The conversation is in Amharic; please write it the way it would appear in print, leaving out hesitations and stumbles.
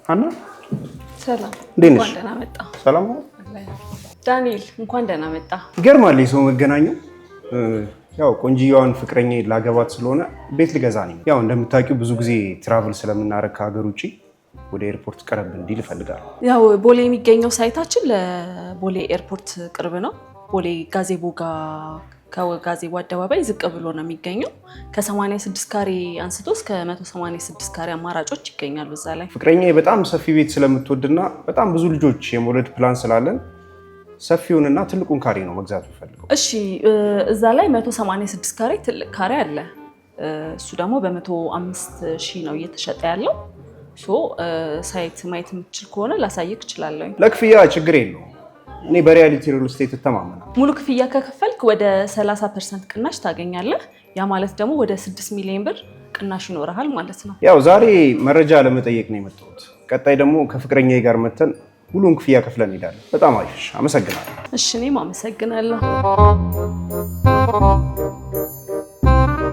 ሀና። ሰላም። እንዴት ነሽ? እንኳን ደህና መጣ። ሰላም ነው? ዳንኤል፣ እንኳን ደህና መጣ። ይገርማል የሰው መገናኘው። ያው ቆንጂያዋን ፍቅረኛ ላገባት ስለሆነ ቤት ልገዛ ነው። ያው እንደምታውቂው ብዙ ጊዜ travel ስለምናደርግ ከሀገር ውጭ ወደ ኤርፖርት ቀረብ እንዲል እፈልጋለሁ። ያው ቦሌ የሚገኘው site ኣችን ለቦሌ ኤርፖርት ቅርብ ነው። ቦሌ ጋዜቦ ጋር፣ ከጋዜቦ አደባባይ ዝቅ ብሎ ነው የሚገኘው። ከ86 ካሬ አንስቶ እስከ 186 ካሬ አማራጮች ይገኛሉ እዛ ላይ። ፍቅረኛ በጣም ሰፊ ቤት ስለምትወድና በጣም ብዙ ልጆች የመውለድ ፕላን ስላለን ሰፊውንና ትልቁን ካሬ ነው መግዛት የምፈልገው። እሺ፣ እዛ ላይ 186 ካሬ ትልቅ ካሬ አለ። እሱ ደግሞ በ105 ሺህ ነው እየተሸጠ ያለው። So site ማየት የምትችል ከሆነ ላሳይክ እችላለሁ። ለክፍያ ችግር የለውም። እኔ በ Reality Real Estate እተማመናለሁ። ሙሉ ክፍያ ከከፈልክ ወደ 30% ቅናሽ ታገኛለህ። ያ ማለት ደግሞ ወደ 6 ሚሊዮን ብር ቅናሽ ይኖርሃል ማለት ነው። ያው ዛሬ መረጃ ለመጠየቅ ነው የመጣሁት። ቀጣይ ደግሞ ከፍቅረኛዬ ጋር መተን ሙሉውን ክፍያ ከፍለን እንሄዳለን። በጣም አሪፍ። አመሰግናለሁ። እሺ፣ እኔም አመሰግናለሁ።